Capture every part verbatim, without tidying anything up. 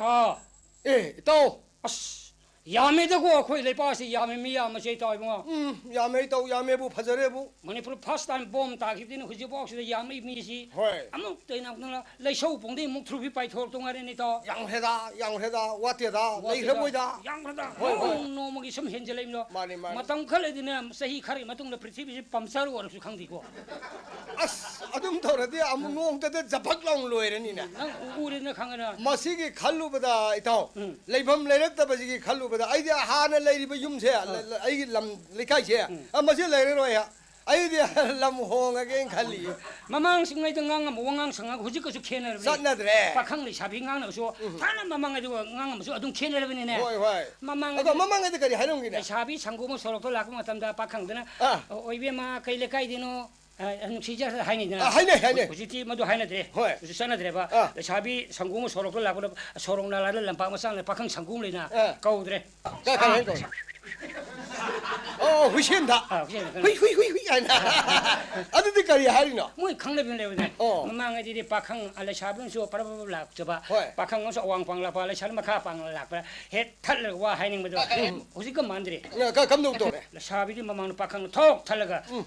ꯏꯇꯥꯎ꯫ ꯑꯦ, ꯏꯇꯥꯎ꯫ ꯑꯁ, ꯌꯥꯝꯃꯦꯗꯀꯣ, ꯑꯩꯈꯣꯏ ꯂꯩꯄꯥꯛꯁꯤ ꯌꯥꯝꯃꯦ, ꯃꯤ ꯌꯥꯝꯕꯁꯦ, ꯏꯇꯥꯎ ꯏꯕꯨꯡꯉꯣ꯫ ꯎꯝ, ꯌꯥꯝꯃꯦ, ꯏꯇꯥꯎ, ꯌꯥꯝꯃꯦꯕꯨ, ꯐꯖꯔꯦꯕꯨ꯫ ꯃꯅꯤꯄꯨꯔ first time bomb ꯇꯥꯈꯤꯕꯗꯩꯅ ꯍꯧꯖꯤꯛꯐꯥꯎꯁꯤꯗ ꯌꯥꯝꯃꯛꯏ ꯃꯤꯁꯤ꯫ ꯍꯣꯏ꯫ ꯑꯃꯨꯛꯇ ꯍꯦꯟꯅ ꯑꯃꯨꯛꯇꯪꯅ ꯂꯩꯁꯧ ꯄꯣꯡꯗꯩ ꯑꯃꯨꯛ ꯊ꯭ꯔꯨꯕꯤ ꯄꯥꯏꯊꯣꯔꯛꯇꯧ ꯉꯥꯏꯔꯦꯅꯦ, ꯏꯇꯥꯎ꯫ ꯌꯥꯝꯈ꯭ꯔꯦꯗ, ꯌꯥꯝꯈ꯭ꯔꯦꯗ, ꯋꯥꯠꯇꯦꯗ, ꯋꯥꯠꯇꯦꯗ, ꯂꯩꯈ꯭ꯔꯕꯣꯏꯗ꯫ ꯌꯥꯝꯈ꯭ꯔꯦꯗ꯫ ꯍꯣꯏ, ꯍꯣꯏ꯫ ꯅꯣꯡ ꯅꯣꯡꯃꯒꯤ ꯁꯨꯝ ꯍꯦꯟꯖꯜꯂꯛꯏꯕꯅꯣ꯫ ꯃꯥꯅꯤ, ꯃꯥꯅꯤ꯫ ꯃꯇꯝ ꯈꯔ ꯂꯩꯗꯅ ꯆꯍꯤ ꯈꯔꯒꯤ ꯃꯇꯨꯡꯗ ꯄ꯭ꯔꯤꯊꯤꯕꯤꯁꯤ ꯄꯝꯆꯔ ꯑꯣꯏꯔꯁꯨ ꯈꯪꯗꯦꯀꯣ꯫ ꯑꯁ, ꯑꯗꯨꯝ ꯇꯧꯔꯗꯤ ꯑꯃꯨꯛ ꯅꯣꯡꯃꯇꯗ ꯖꯄꯛ ꯂꯥꯎꯅ ꯂꯣꯏꯔꯅꯤꯅꯦ꯫ ꯅꯪ ꯎꯔꯦꯗꯅ ꯈꯪꯉꯦꯗꯅ꯫ ꯃꯁꯤꯒꯤ ꯈꯜꯂꯨꯕꯗ, ꯏꯇꯥꯎ, ꯎꯝ꯫ ꯂꯩꯐꯝ ꯂꯩꯔꯛꯇꯕꯁꯤꯒꯤ ꯈꯜꯂꯨꯕꯗ, ꯑꯩꯗꯤ ꯍꯥꯟꯅ ꯂꯩꯔꯤꯕ ꯌꯨꯝꯁꯦ, ꯑꯥ꯫ ꯂ-, ꯂ-, ꯑꯩꯒꯤ ꯂꯝ ꯂꯩꯀꯥꯏꯁꯦ, ꯎꯝ꯫ ꯑ, ꯃꯁꯤ ꯂꯩꯔꯔꯣꯏ꯫ ꯑꯩꯗꯤ ꯂꯝ ꯍꯣꯡꯉꯒꯦꯅ ꯈꯜꯂꯤ꯫ ꯃꯃꯥꯡꯁꯤꯡꯉꯩꯗ ꯉꯥꯡꯉꯝꯕ ꯋꯥꯉꯥꯡ ꯁꯉꯥꯡ ꯍꯧꯖꯤꯛꯀꯁꯨ ꯈꯦꯠꯅꯔꯕꯅꯤ꯫ ꯆꯠꯅꯗ꯭ꯔꯦ꯫ ꯄꯥꯈꯪ ꯂꯩꯁꯥꯕꯤ ꯉꯥꯡꯅꯕꯁꯨ ꯎꯝ꯫ ꯊꯥꯏꯅ ꯃꯃꯥꯡꯉꯩꯗ ꯉꯥꯡꯉꯝꯕꯁꯨ ꯑꯗꯨꯝ ꯈꯦꯠꯅꯔꯕꯅꯤꯅꯦ꯫ ꯍꯣꯏ, ꯍꯣꯏ꯫ ꯃꯃꯥꯡꯉꯩꯗꯤ ꯑꯗꯣ ꯃꯃꯥꯡꯉꯩꯗ ꯀꯔꯤ ꯍꯥꯏꯔꯝꯒꯦꯅꯦ? ꯂꯩꯁꯥꯕꯤ ꯁꯪꯒꯨꯝꯕ ꯁꯣꯔꯣꯛꯇ ꯂꯥꯛꯄ ꯃꯇꯝꯗ ꯄꯥꯈꯪꯗꯅ, ꯑꯥ꯫ "ꯑꯣ, ꯏꯕꯦꯝꯃ, ꯀꯩ ꯂꯩꯀꯥꯏꯗꯩꯅꯣ?" ꯑ, ꯅꯨꯡꯁꯤꯖ ꯍꯥꯏꯅꯩꯗꯅ꯫ ꯑ, ꯍꯥꯏꯅꯩ, ꯍꯥꯏꯅꯩ꯫ ꯍꯧꯖꯤꯛꯇꯤ ꯃꯗꯨ ꯍꯥꯏꯅꯗ꯭ꯔꯦ꯫ ꯍꯣꯏ꯫ ꯍꯧꯖꯤꯛ ꯆꯠꯅꯗ꯭ꯔꯦꯕ꯫ ꯑ꯫ ꯂꯩꯁꯥꯕꯤ ꯁꯪꯒꯨꯝ ꯁꯣꯔꯣꯛꯇ ꯂꯥꯛꯄꯗ ꯁꯣꯔꯣꯛ ꯅꯥꯂꯥꯗ ꯂꯝꯄꯥꯛ ꯃꯆꯥ ꯑꯃꯗ ꯄꯥꯈꯪ ꯁꯪꯒꯨꯝ ꯂꯩꯅ ꯑ꯫ ꯀꯧꯗ꯭ꯔꯦ꯫ ꯀ-, ꯀꯃꯥꯏꯅ ꯀꯧ-? ꯑꯣ, ꯍꯨꯏꯁꯦꯟꯗ꯫ ꯑ, ꯍꯨꯏꯁꯦꯟꯗ, ꯍꯨꯏ, ꯍꯨꯏ, ꯍꯨꯏ, ꯍꯨꯏ ꯍꯥꯏꯅ꯫ ꯑꯗꯨꯗꯤ ꯀꯔꯤ ꯍꯥꯏꯔꯤꯅꯣ? ꯃꯣꯏ ꯈꯪꯅꯕꯤ ꯑꯃ ꯂꯩꯕꯅꯦ꯫ ꯑꯣ꯫ ꯃꯃꯥꯡꯉꯩꯗꯗꯤ ꯄꯥꯈꯪ, ꯑ, ꯂꯩꯁꯥꯕꯤ ꯑꯃꯁꯨ ꯄꯔꯞ ꯄꯔꯞ ꯂꯥꯛꯆꯕ, ꯍꯣꯏ꯫ ꯄꯥꯈꯪ ꯑꯃꯁꯨ ꯑꯋꯥꯡ ꯄꯥꯡ ꯂꯥꯛꯄ, ꯂꯩꯁꯥꯕꯤ ꯃꯈꯥ ꯄꯥꯡ ꯂꯥꯛꯄ, ꯍꯦꯛ ꯊꯠꯂꯒ ꯋꯥ ꯍꯥꯏꯅꯤꯡꯕꯗꯣ꯫ ꯑ, ꯑ꯫ ꯍꯧꯖꯤꯛꯀ ꯃꯥꯟꯗ꯭ꯔꯦ꯫ ꯑ, ꯀ-, ꯀꯝꯗꯧ ꯇꯧꯔꯦ? ꯂꯩꯁꯥꯕꯤꯗꯤ ꯃꯃꯥꯡꯗ ꯄꯥꯈꯪ ꯊꯣꯛ ꯊꯠꯂꯒ, ꯎꯝ꯫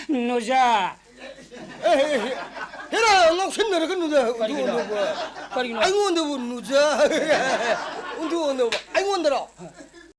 ꯅꯨꯖꯥ꯫ ꯑꯦ, ꯑꯦ, ꯑꯦ, ꯍꯦꯔꯥ, ꯉꯥꯎꯁꯤꯟꯅꯔꯒꯅꯨꯗ, ꯀꯔꯤꯒꯤꯅꯣ? ꯎꯟꯊꯣꯛꯑꯣ, ꯎꯟꯊꯣꯛꯑꯣ꯫ ꯀꯔꯤꯒꯤꯅꯣ? ꯑꯩꯉꯣꯟꯗꯕꯨ ꯅꯨꯖꯥ꯫ ꯎꯟꯊꯣꯛꯑꯣ, ꯎꯟꯊꯣꯛꯑꯣ꯫ ꯑꯩꯉꯣꯟꯗꯔꯣ?